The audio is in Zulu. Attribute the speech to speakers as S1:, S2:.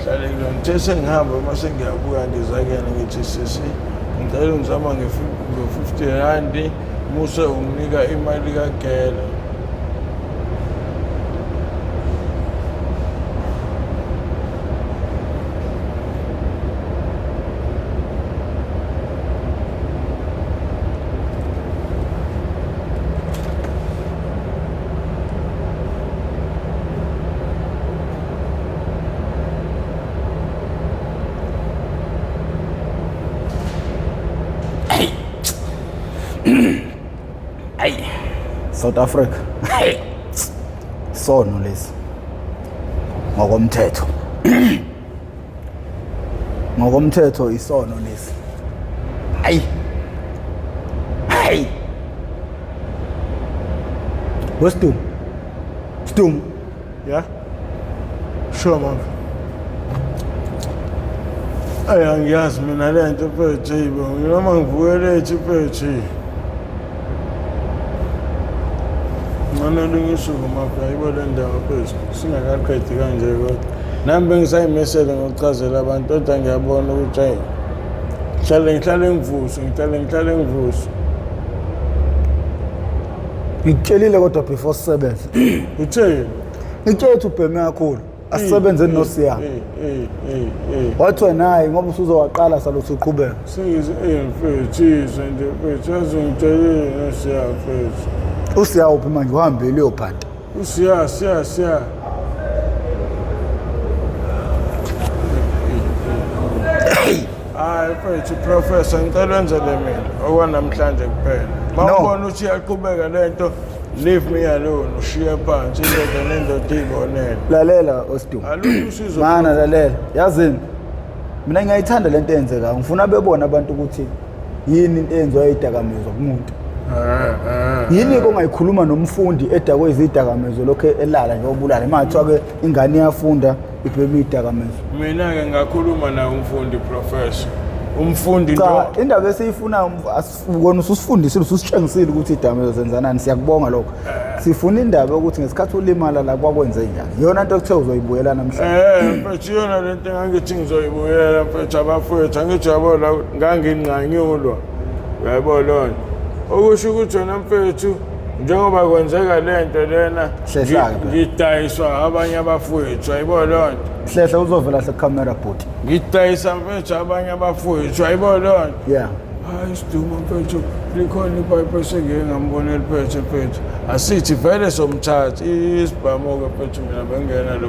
S1: ahlale kulona. Ngithe sengihamba uma sengiyabuya ngiza kuyena ngithi sisi ngicela ungizama nge-50 randi muse unginika imali kagela.
S2: Ayi. South Africa. Hey. Sono lesi. Ngokomthetho. Ngokomthetho isono lesi. Ayi. Hayi. Wesdum. Sdum.
S1: Yeah? Sure mama. Ayi angiyazi mina le nto mfethu yibo. Noma ngivuke late mfethu. Ngcono olunye usuku mafia ayibo le ndaba mfethu. Singakaqedi kanje kodwa. Nami bengisayimisele ngokuchazela abantu kodwa ngiyabona ukuthi hayi. Ngihlale ngihlale ngivuswe, ngihlale ngihlale ngivuswe.
S2: Ngikutshelile kodwa before sisebenze.
S1: Utheni?
S2: Ngikutshela ukuthi ubheme kakhulu. Asisebenzeni noSiya. Wathi wena hayi ngoba usuzowaqala salokhu uqhubeka.
S1: Singize mfethu izwe nje mfethu yazi ngitshelile noSiya mfethu.
S2: USiya uphi manje uhambile uyophanda.
S1: USiya Siya Siya. Hayi mfethu professor ngicela wenzele mina okwanamhlanje kuphela. Mawubona ukuthi iyaqhubeka lento leave me alone ushiye phansi indoda nendoda iyibonele.
S2: Lalela Osdumo.
S1: Alukho usizo.
S2: Mana lalela. Yazini? Mina ngiyayithanda lento eyenzekayo. Ngifuna bebone abantu ukuthi yini into eyenziwa idakamizwa kumuntu. Yini ke ongayikhuluma nomfundi edakwe izidakamizwa lokho elala nje obulala. Manje kuthiwa ke ingane iyafunda ibhema idakamizwa.
S1: Mina-ke ngakhuluma naye umfundi professor. Umfundi
S2: Cha, indaba esiyifunayo wena ususifundisile ususitshengisile ukuthi idakamizwa zenzanani siyakubonga lokho. Sifuna indaba yokuthi ngesikhathi ulimala la kwakwenze njani. Iyona nto okuthe uzoyibuyela namhlanje.
S1: Mfethu iyona lento engangithi ngizoyibuyela mfethu abafowethu angithi uyabona nganginqanyulwa. Uyayibona loo nto. Okusho ukuthi wena mfethu njengoba kwenzeka le nto lena
S2: Hlehla-ke phela.
S1: ngidayiswa abanye abafowethu ayibona loo nto.
S2: Hlehla uzovela hle camera bhuti.
S1: Ngidayisa mfethu abanye abafowethu ayibona loo nto.
S2: Yeah.
S1: Hayi sidumo mfethu likhona ipayipi esengike ngambona eliphethe mfethu. Asithi vele somthatha isibhamu-ke mfethu mina bengena lo.